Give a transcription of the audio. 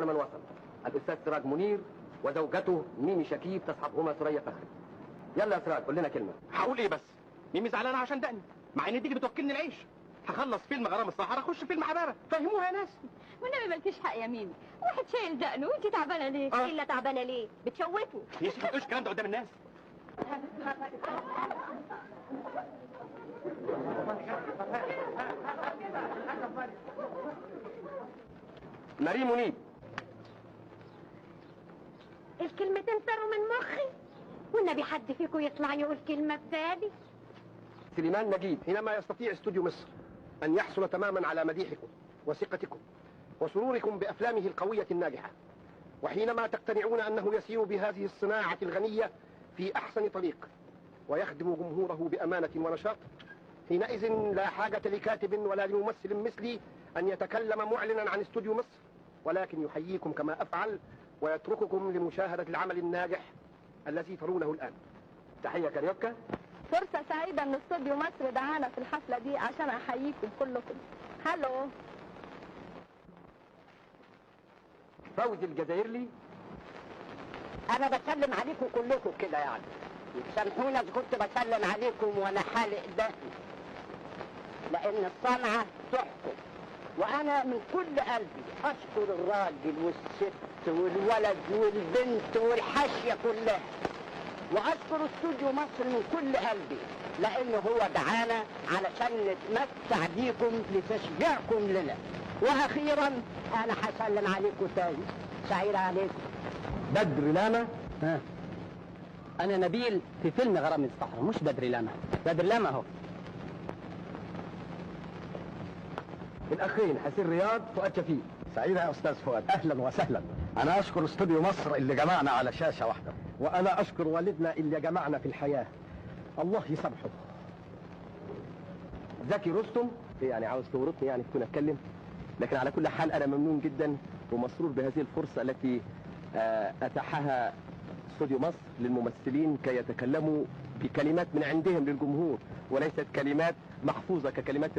من وصل، الاستاذ سراج منير وزوجته ميمي شكيب تصحبهما ثريا فخري. يلا يا سراج قول لنا كلمة. هقول ايه بس؟ ميمي زعلانة عشان دقني، مع ان دي بتوكلني العيش. هخلص فيلم غرام الصحراء اخش فيلم حبابة، فهموها يا ناس. والنبي مالكيش حق يا ميمي، واحد شايل دقنه وانت تعبانة ليه؟ آه. الا تعبانة ليه؟ بتشوفه. يا شيخ ما تقولش الكلام ده قدام الناس. ماري منيب. الكلمتين طاروا من مخي، والنبي حد فيكم يطلع يقول كلمة ببالي. سليمان نجيب. حينما يستطيع استوديو مصر أن يحصل تماما على مديحكم وثقتكم وسروركم بأفلامه القوية الناجحة، وحينما تقتنعون أنه يسير بهذه الصناعة الغنية في أحسن طريق ويخدم جمهوره بأمانة ونشاط، حينئذ لا حاجة لكاتب ولا لممثل مثلي أن يتكلم معلنا عن استوديو مصر، ولكن يحييكم كما أفعل ويترككم لمشاهدة العمل الناجح الذي ترونه الآن. تحية كاريوكا. فرصة سعيدة ان استوديو مصر دعانا في الحفلة دي عشان احييكم كلكم. هلو. فوزي الجزائرلي. انا بسلم عليكم كلكم كده يعني، سامحونا اذا كنت بسلم عليكم وانا حالق دقني، لان الصنعة تحكم. وانا من كل قلبي اشكر الراجل والست والولد والبنت والحاشيه كلها، واشكر استوديو مصر من كل قلبي لانه هو دعانا علشان نتمتع بيكم لتشجيعكم لنا. واخيرا انا هسلم عليكم تاني، سعيد عليكم. بدر لاما. ها. أنا نبيل في فيلم غرام الصحراء، مش بدر لاما. بدر لاما أهو. الاخين حسين رياض، فؤاد شفيق. سعيدة يا أستاذ فؤاد، أهلا وسهلا. أنا أشكر استوديو مصر اللي جمعنا على شاشة واحدة، وأنا أشكر والدنا اللي جمعنا في الحياة، الله يسامحه. زكي رستم. يعني عاوز تورطني يعني تكون اتكلم، لكن على كل حال انا ممنون جدا ومسرور بهذه الفرصة التي اتاحها استوديو مصر للممثلين كي يتكلموا بكلمات من عندهم للجمهور، وليست كلمات محفوظة ككلمات